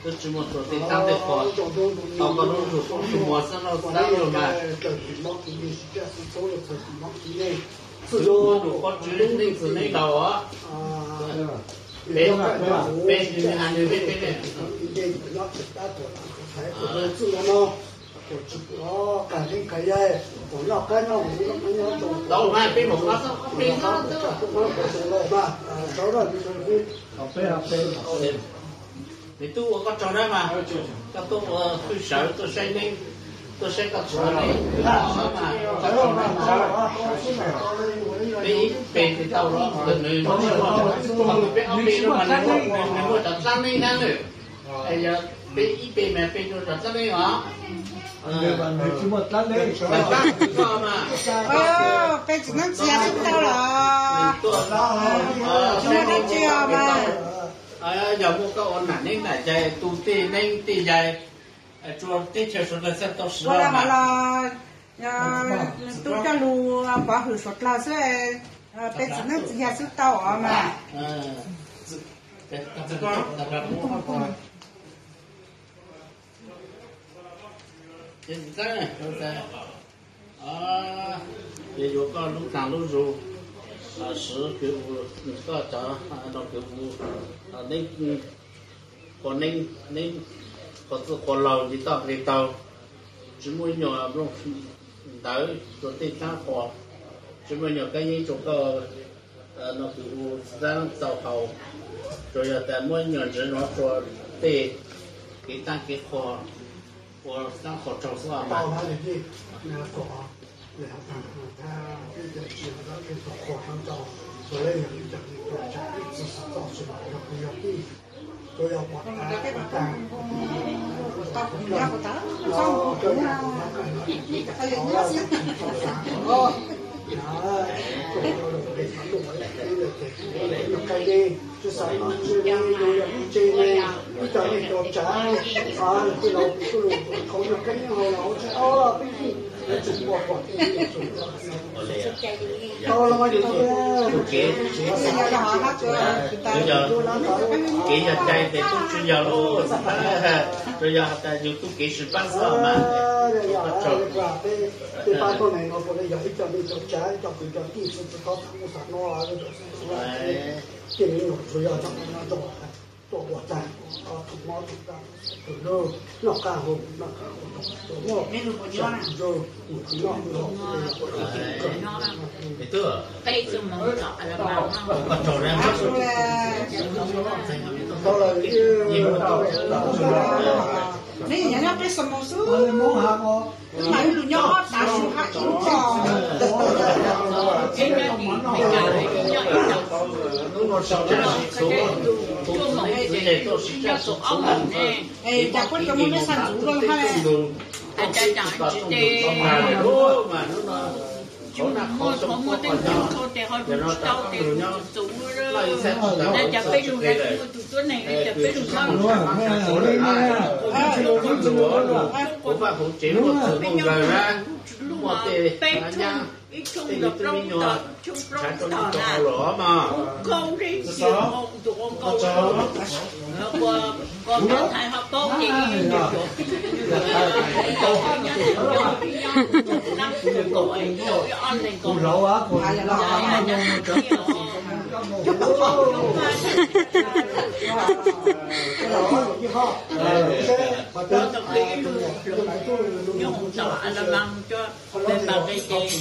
Twb tsis muaj tsuas tej txheeb tej qhua, tau koj lub zug poob zug muag xwb no xwb mas. Twb muaj num qhov tswv neej txwv neej laus os. Peb, peb nws hais nws peb peb ne. Tau mas peb mus qab xwb, peb xwb. Nws twb ua koj tsaug dab mas, koj tuaj ua hwj sawv tuaj saib neeb, tuaj saib koj tsis ua neeb mas, peb ib pe ces tau los, nws, nws peb ob pe no mas nws muaj cov dlaab neeb na. Yog peb ib pe mas peb dua cov dlaab neeb os. Peb txiv neeb txiv yaig xwb tau los, tsis muaj dab tsi os mas. Yog muaj koj ua nam neeb nam yaig tu tej neeb tej yaig, tsuas teb chaws suav dlawg txhaj tau siv los. Tub coj lug pov hwm suav dlawg xwb, peb txiv neeb txiv yaig xwb tau os mas. Ces yuav koj lub taag lub zug, siv kws u, koj cov no kws u, neeb, qhua neeb, neeb qhua txwj qhua laug nce toj nqis taug, tsis muaj nyuam nplooj ntawv rua tej dlaab qhua, tsis muaj nyuam kab yeeb rua koj no kws u dlaab tau haus, tsuas yog tas muab nyuam ntsis nuav rua tej kev dlaab kev qhua, ua dlaab qhua tsaug xwb mas. Kev yog cai tes tub tsi yog lub, tsuas yog has tas yug tub kev sib pab xwb mas. Neb nyob peb xo mus xwb, mas ib tug nyob ob tav su hab ib tug. Es cas puab tsuas muaj neb xa ntxuv luaj hab le. Muaj qhov muaj tej nyob tsis tau tes ho lug tsis tau tes, cas peb lug na tsis muaj tug tuab neeg li, cas peb lug na. Kuv vaj hauv tsev muaj txwg muaj nkawg na, muaj tej peb tshooj, ib tshooj los plaub tog, tshooj plaub tog na. Kuv koob nreg ntug ua nkauj, ua koj thaiv ho paub ces ib nyuag ob leeg ko nyob tom a la mas cua, peb pas nqe ces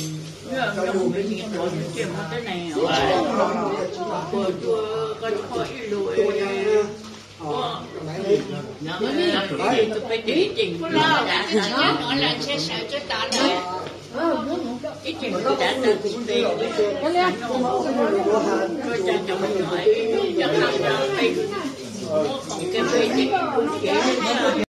nyob tom me nyuam qhov ntsia muaj tuab neeg, koj tsis kho ib lus, peb ces ib ceem ib ceem tas tas peb, koj cov me nyuam ib nyuag qha qha peb, muab khoom kiag peb ces ib ceem.